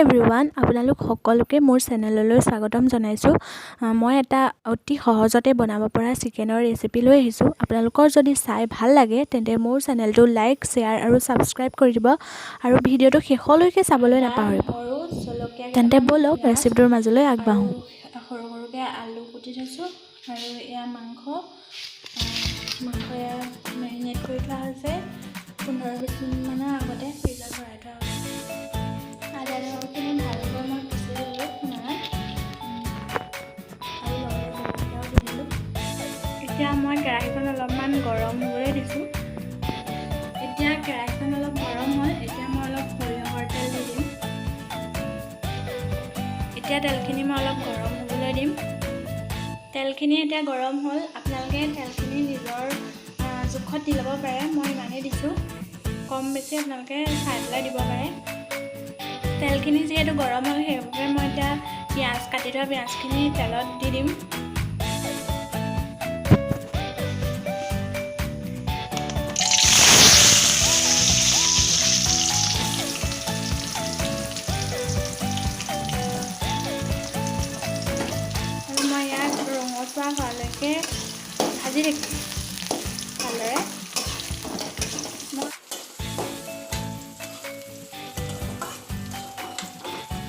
Everyone, আপোনালোক সকলোকে মোৰ চেনেললৈ স্বাগতম জনাইছোঁ। মই এটা অতি সহজতে বনাব পৰা চিকেনৰ ৰেচিপি লৈ আহিছোঁ। আপোনালোকৰ যদি চাই ভাল লাগে, তেন্তে মোৰ চেনেলটো লাইক, শ্বেয়াৰ আৰু ছাবস্ক্ৰাইব কৰি দিব আৰু ভিডিঅ'টো শেষলৈকে চাবলৈ নাপাহৰিব। সৰু জলকীয়া, তেন্তে ব'লক, ৰেচিপিটোৰ মাজলৈ আগবাঢ়োঁ। আৰু সৰু সৰুকৈ আলু কুটি থৈছোঁ আৰু এয়া মাংস। মাংস এয়া মেৰিনেট কৰি থোৱা হৈছে। 15-20 মিনিটমানৰ আগতে ফ্ৰিজত ভৰাই থোৱা হৈছে। আদা নহৰুখিনি ভালকৈ মই পিচি ল'লোঁ খুন্দনাত আৰু লগতে জলকীয়াও দি দিলোঁ। এতিয়া মই কেৰাহীখন অলপমান গৰম হ'বলৈ দিছোঁ। এতিয়া কেৰাহীখন অলপ গৰম হ'ল। এতিয়া মই অলপ সৰিয়হৰ তেল দি দিম। এতিয়া তেলখিনি মই অলপ গৰম হ'বলৈ দিম। তেলখিনি এতিয়া গৰম হ'ল। আপোনালোকে তেলখিনি নিজৰ জোখত দি ল'ব পাৰে। মই ইমানেই দিছোঁ, কম বেছি আপোনালোকে চাই পেলাই দিব পাৰে। তেলখিনি যিহেতু গৰম হ'ল, সেইবাবে মই এতিয়া পিঁয়াজ, কাটি থোৱা পিঁয়াজখিনি তেলত দি দিম। আৰু মই ইয়াক ৰঙচুৱা হোৱালৈকে ভাজি থাকিম ভালদৰে। মই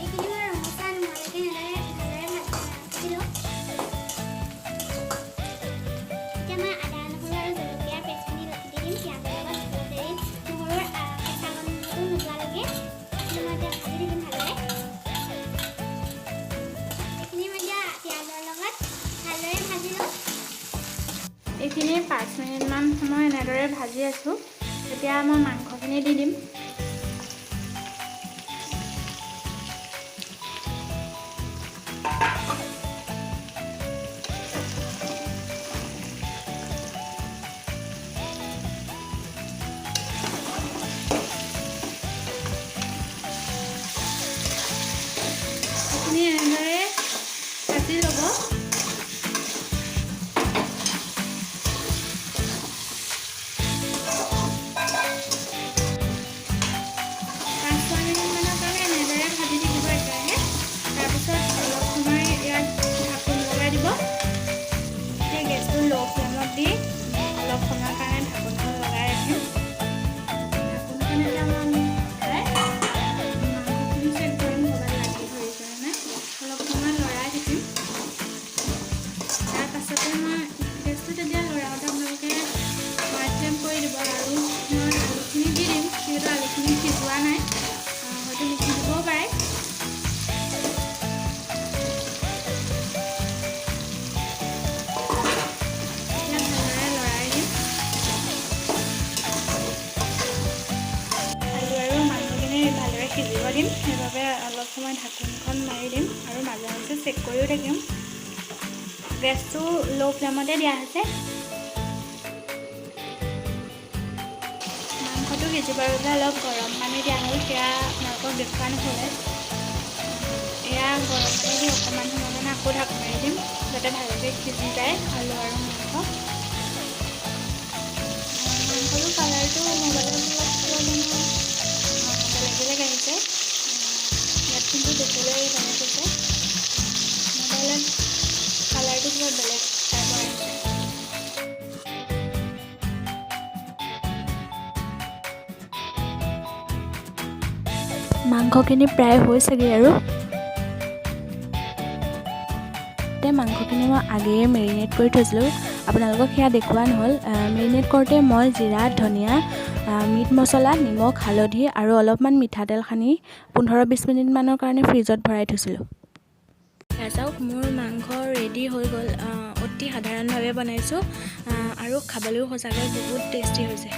এইখিনি মই ৰঙচুৱা নোহোৱালৈকে এনেদৰে ভালদৰে ভাজি লওঁ। এতিয়া মই আদা, নহৰু আৰু জলকীয়াৰ পেষ্টখিনি দি দিম পিঁয়াজৰ লগত। অলপ দেৰি নহৰুৰ কেঁচা গোন্ধটো নোযোৱালৈকে এইখিনি মই এতিয়া ভাজি থাকিম ভালদৰে। এইখিনি মই এতিয়া পিঁয়াজৰ লগত ভালদৰে ভাজি লওঁ। এইখিনি 5 মিনিটমান সময় এনেদৰে ভাজি আছোঁ। এতিয়া মই মাংসখিনি দি দিম। এইখিনি এনেদৰে ভাজি ল'ব। 5-6 মিনিটমানৰ কাৰণে এনেদৰে ভাজি থাকিব একেৰাহে। তাৰপিছত অলপ সময় ইয়াত ঢাকোন লগাই দিব। এতিয়া গেছটো ল' ফ্লেমত দি অলপ সময়ৰ কাৰণে ঢাকোনখন লগাই ৰাখিম। ঢাকোনখন এতিয়া মই আঁতৰাই মাংসখিনি চেক কৰিম, ক'ৰবাত লাগি ধৰিছে নে নাই। অলপ সময় লৰাই থাকিম। তাৰপাছতে মই গেছটো তেতিয়া লৰাওঁতে আপোনালোকে হাই ফ্লেম কৰি দিব আৰু মই আলুখিনি দি দিম। যিহেতু আলুখিনি সিজোৱা নাই, হয়তো নিসিজিবও পাৰে। এতিয়া ভালদৰে লৰাই দিম। আলু আৰু মাংসখিনি ভালদৰে সিজিব দিম, সেইবাবে অলপ সময় ঢাকোনখন মাৰি দিম আৰু মাজে মাজে চেক কৰিও থাকিম। গেছটো ল' ফ্লেমতে দিয়া হৈছে। মাংসটো সিজিবৰ বাবে অলপ গৰম পানী দিয়া হ'ল, সেয়া আপোনালোকক দেখুওৱা নহ'লে। এয়া গৰম পানী দি অকণমান সময় কাৰণে আকৌ ঢাক মাৰি দিম, যাতে ভালকৈ সিজি যায় আলু আৰু মাংস। মাংসটো কালাৰটো মোবাইলত অলপ কিয় জানো বেলেগ বেলেগ আহিছে। ইয়াত কিন্তু দেখিবলৈ বেলেগ হৈছে, মোবাইলত কালাৰটো কিবা বেলেগ টাইপৰ আহিছে। মাংসখিনি প্ৰায় হৈছেগৈ আৰু এতিয়া মাংসখিনি মই আগেয়ে মেৰিনেট কৰি থৈছিলোঁ, আপোনালোকক সেয়া দেখুওৱা নহ'ল। মেৰিনেট কৰোঁতে মই জিৰা, ধনিয়া, মিট মছলা, নিমখ, হালধি আৰু অলপমান মিঠাতেল সানি 15-20 মিনিটমানৰ কাৰণে ফ্ৰিজত ভৰাই থৈছিলোঁ। এয়া চাওক, মোৰ মাংস ৰেডি হৈ গ'ল। অতি সাধাৰণভাৱে বনাইছোঁ আৰু খাবলৈও সঁচাকৈ বহুত টেষ্টি হৈছে।